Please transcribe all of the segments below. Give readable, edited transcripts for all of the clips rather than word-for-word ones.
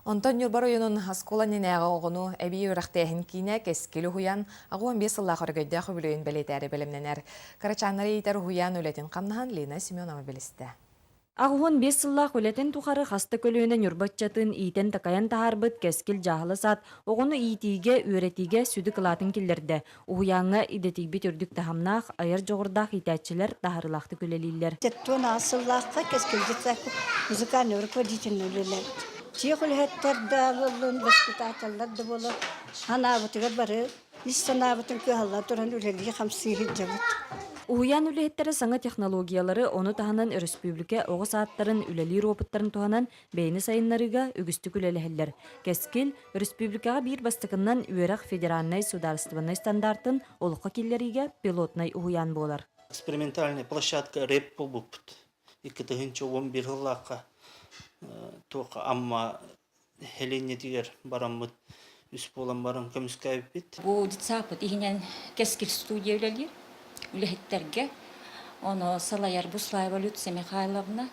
Онтон Ньурба оройуонун оскуола иннинээҕи оҕону эбии үөрэхтээһин киинэ Кэскил уһуйаан 85 сыллаах өрөгөйдөөх үбүлүөйүн бэлиэтээри бэлэмнэнэр. Кырачааннары иитэр уһуйаан үлэтин хамнаһын Лина Семенова билистэ. 85 сыллаах үлэтин тухары хас да көлүөнэ Ньурба ыччатын иитэн-такайан таһаарбыт Кэскил дьааһыла саад оҕону иитиигэ, үөрэтиигэ сүдү кылаатын киллэрдэ. Уһуйааҥҥа идэтийбит үрдүк таһымнаах, айар дьоҕурдаах иитээччилэр таһаарыылаахтык үлэлииллэр. 78 сыллаахха Кэскил детсадка музыкальный руководитель үлэлээбит. Чиэх үлэһиттэр да буоллун, воспитателлэр да буоллун, анаабытыгар бары ис санаабытын кыһалла туран үлэлии-хамсыы сылдьабыт. Уһуйаан үлэһиттэрэ саҥа технологиялары, ону таһынан өрөспүүбүлүкэ оҕо саадтарын үлэлиир уопуттарын туһанан бэйэни сайыннарыыга үгүстүк үлэлэһэллэр. Кэскил, өрөспүүбүлүкэҕэ биир бастакыннан үөрэх федеральнай судаарыстыбаннай стандартын олоххо киллэриигэ пилотнай уһуйаан буолар. Экспериментальная площадка рэп буолбуппут. 2011 сыллаахха туох Амма Хелиннитигэр бараммыт үс буолан баран көмүскээбиппит. Бу детсадпыт иһинэн Кэскил студия үлэлиир үлэһиттэргэ. Ону салайар Буслаева Люция Михайловна.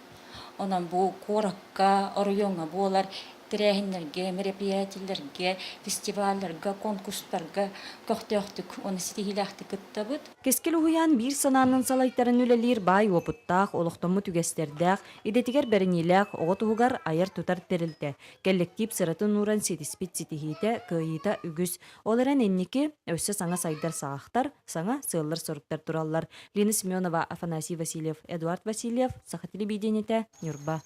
Онон бу куоракка, оройуоҥҥа буолар тэрээһиннэргэ, мероприятиелэргэ, фестивалларга, конкурстарга көхтөөхтүк уонна ситиһиилээхтик кыттабыт. Кэскил уһуйаан биир санаанан салайтаран үлэлиир баай уопуттаах, олохтоммут үгэстэрдээх, идэтигэр бэриниилээх, оҕо туһугар айар-тутар тэрилтэ. Кэллэктиип сыратын ууран ситиспит ситиһиитэ, кыайыыта үгүс. Ол эрэн инники өссө саҥа сайдар саҕахтар, саҥа сыаллар-соруктар тураллар. Лина Семенова, Афанасий Васильев, Эдуард Васильев, Саха телевидениетэ, Ньурба.